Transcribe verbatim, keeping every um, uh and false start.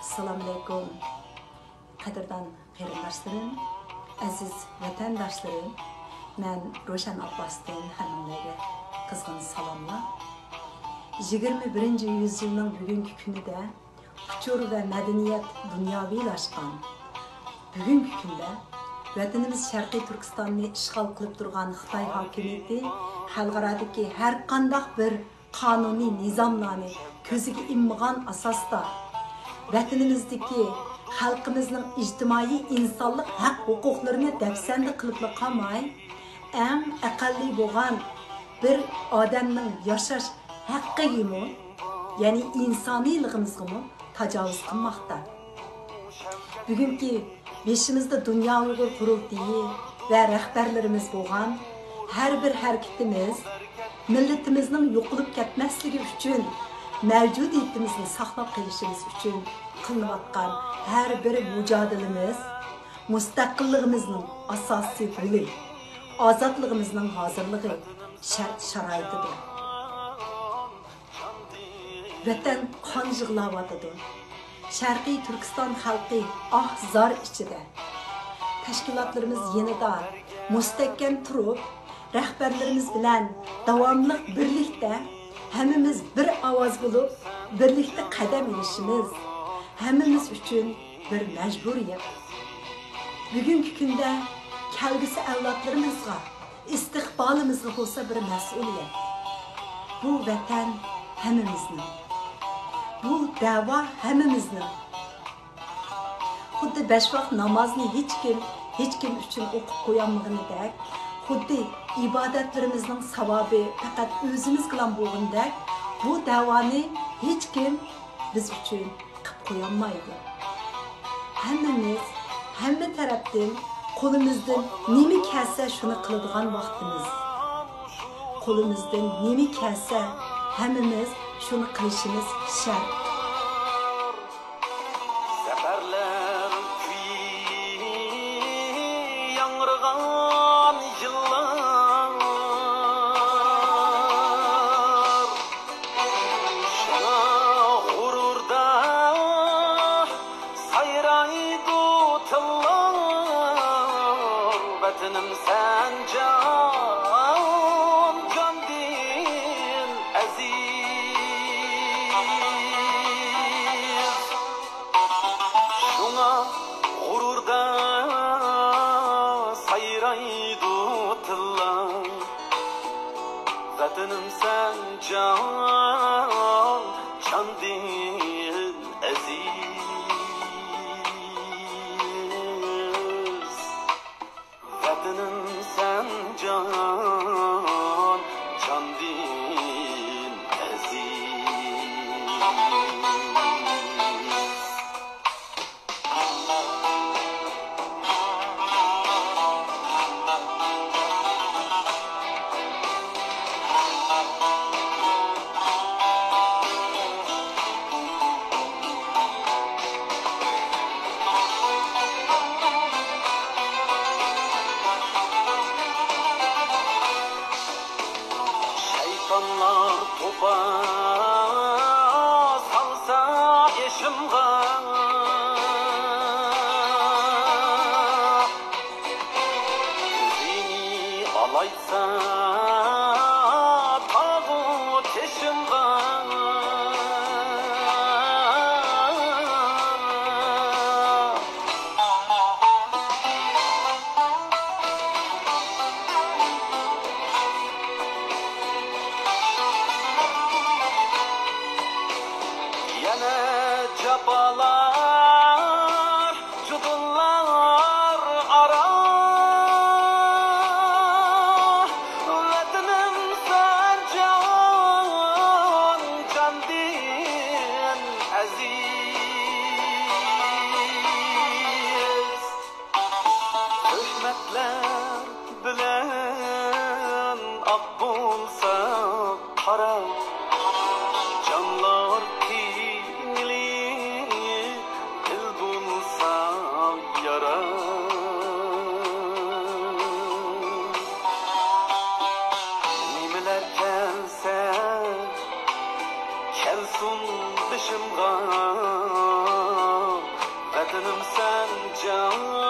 ئەسسالامۇئەلەيكۇم، قەدىردان قېرىنداشلىرىم، ئەزىز ۋەتەنداشلىرىم، مەن روشەن ئابباستىن ھەممىڭلارغا قىزغىن سالاملار. يىگىرمە بىرىنچى يۈزيىلنىڭ بۈگۈنكى كۈنىدە ئۇچۇر ۋە مەدەنىيەت دۇنياۋىلاشقان بۈگۈنكى كۈندە ۋەتىنىمىز شەرقىي تۈركىستاننى ئىشغال قىلىپ تۇرغان خىتاي ھاكىمىيىتى خەلقئارادىكى ھەر قانداق بىر قانۇنىي نىزاملارنى كۆزىگە ئىلمىغان ئاساستا، ۋەتىنىمىزدىكى خەلقىمىزنىڭ ئىجتىمائىي ئىنسانلىق ھەق ھوقۇقلىرىنى دەپسەندە قىلىپلا قالماي، ئەڭ ئەقەللىي بولغان بىر ئادەمنىڭ ياشاش ھەققىگىمۇ، يەنى ئىنسانىيلىقىمىزغىمۇ تاجاۋۇز قىلماقتا. بۈگۈنكى بېشىمىزدا دۇنيا ئۇيغۇر قۇرۇلتىيى ۋە رەھبەرلىرىمىز بولغان ھەر بىر ھەرىكىتىمىز مىللىتىمىزنىڭ يوقىلىپ كەتمەسلىكى ئۈچۈن، مەۋجۇدىيىتىمىزنى ساقلاپ قېلىشىمىز ئۈچۈن قىلىنىۋاتقان ھەر بىر مۇجادىلىمىز مۇستەقىللىقىمىزنىڭ ئاساسىي رولى، ئازادلىقىمىزنىڭ ھازىرلىقى، شەرت شارائىتىدۇر. ۋەتەن قان يىغلاۋاتىدۇ. شەرقىي تۈركىستان خەلقى ئاھ زار ئىچىدە. تەشكىلاتلىرىمىز يېنىدا مۇستەھكەم تۇرۇپ، رەھبەرلىرىمىز بىلەن داۋاملىق بىرلىكتە، ھەممىمىز بىر ئاۋاز بولۇپ، بىرلىكتە قەدەم ئېلىشىمىز ھەممىمىز ئۈچۈن بىر مەجبۇرىيەت. بۈگۈنكى كۈندە كەلگۈسى ئەۋلادلىرىمىزغا، ئىستىقبالىمىزغا بولسا بىر مەسئۇلىيەت. بۇ ۋەتەن ھەممىمىزنىڭ. بۇ دەۋا ھەممىمىزنىڭ. خۇددى بەش ۋاق نامازنى ھېچكىم، ھېچكىم ئۈچۈن ئوقۇپ قويالمىغىنىدەك، خۇددى ئىبادەتلىرىمىزنىڭ ساۋابى پەقەت ئۆزىمىزگىلا بولغىنىدەك، بۇ دەۋانى ھېچكىم بىز ئۈچۈن قىپ قويالمايدۇ. ھەممىمىز ھەممە تەرەپتىن قولىمىزدىن نېمە كەلسە شۇنى قىلىدىغان ۋاقتىمىز. قولىمىزدىن نېمە كەلسە ھەممىمىز شۇنى قىلىشىمىز شەرت. زەپەرلەر كۈيى ياڭرىغان يىللار. شۇڭا غۇرۇردا سايرايدۇ تىللار. ۋەتىنىم سەن جان، جاندىن ئەزىز. شۇڭا غۇرۇردا سايرايدۇ تىللار. ۋەتىنىم سەن جان، جاندىن ئەزىز. ۋەتىنىم سەن جان، جاندىن ئەزىز. شەيتانلار توپا سالسا ئېشىمغا، كۆزىنى ئالايتسا تاغۇ تېشىمغا. يەنە جاپالار، جۇدۇنلار ئارا. ۋەتىنىم سەن جان، جاندىن ئەزىز. تۆھمەتلەر بىلەن ئاق بولسا قارا، جانلار قىينىلىپ دىل بولسا يارا. نېمىلەر كەلسە كەلسۇن بېشىمغا، سەن جان.